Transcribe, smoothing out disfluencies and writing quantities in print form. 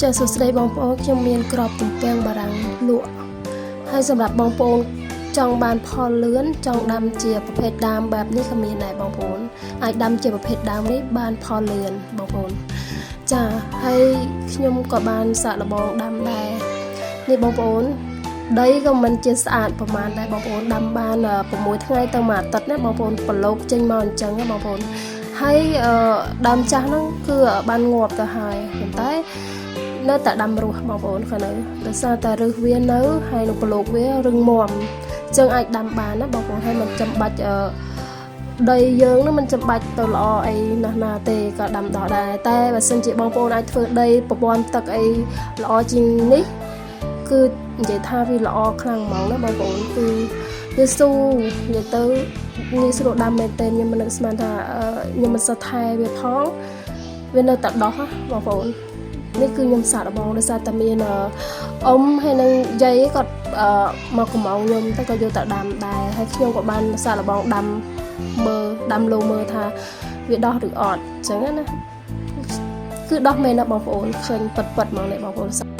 ចាសសួស្តីបងប្អូនខ្ញុំមានក្របទំពាំងបារាំងលក់ហើយសម្រាប់បងប្អូនចង់បានផលលឿនចង់ដាំជាប្រភេទដើមបែបនេះក៏មានដែរបងប្អូនអាចដាំជាប្រភេទដើមនេះបានផលលឿនបងប្អូនចាហើយខ្ញុំក៏បានសាកល្បងដាំដែរនេះបងប្អូនដីក៏មិនជាស្អាតប្រហែលដែរបងប្អូនដាំបាន6ថ្ងៃទៅមួយអាទិត្យណាបងប្អូនប្រឡូកចេញមកអញ្ចឹងណាបងប្អូនហើយដើមចាស់ហ្នឹងគឺបានងាប់ទៅហើយប៉ុន្តែ នៅតែដាំរស់បងប្អូនគាត់នៅដោយសារតែរឹសវានៅហើយនឹងប្រឡូកវារឹងមាំអញ្ចឹងអាចដាំបានណាបងប្អូនហើយមិនចាំបាច់អឺដីយើងនឹងមិនចាំបាច់ទៅល្អអីណាស់ណាទេក៏ដាំដោះដែរតែបើសិនជាបងប្អូនអាចធ្វើដីប្រព័ន្ធទឹកអីល្អជាងនេះគឺនិយាយថាវាល្អខ្លាំងហ្មងណាបងប្អូនគឺវាស៊ូនិយាយទៅងាយស្រួលដាំមែនទែនខ្ញុំមិននឹកស្មានថាខ្ញុំមិនសូវថែវាផងវានៅតែដោះបងប្អូន នេះគឺខ្ញុំសាកល្បងដោយសារតែមានអ៊ំហើយនឹងយាយគាត់មកកំងខ្ញុំតែក៏យកទៅដាំដែរហើយខ្ញុំក៏បានសាកល្បងដាំមើលដាំលោមើលថាវាដោះឬអត់អញ្ចឹងណាគឺដោះមែនណាបងប្អូនឃើញប៉ិតប៉ិតហ្មងនេះបងប្អូន។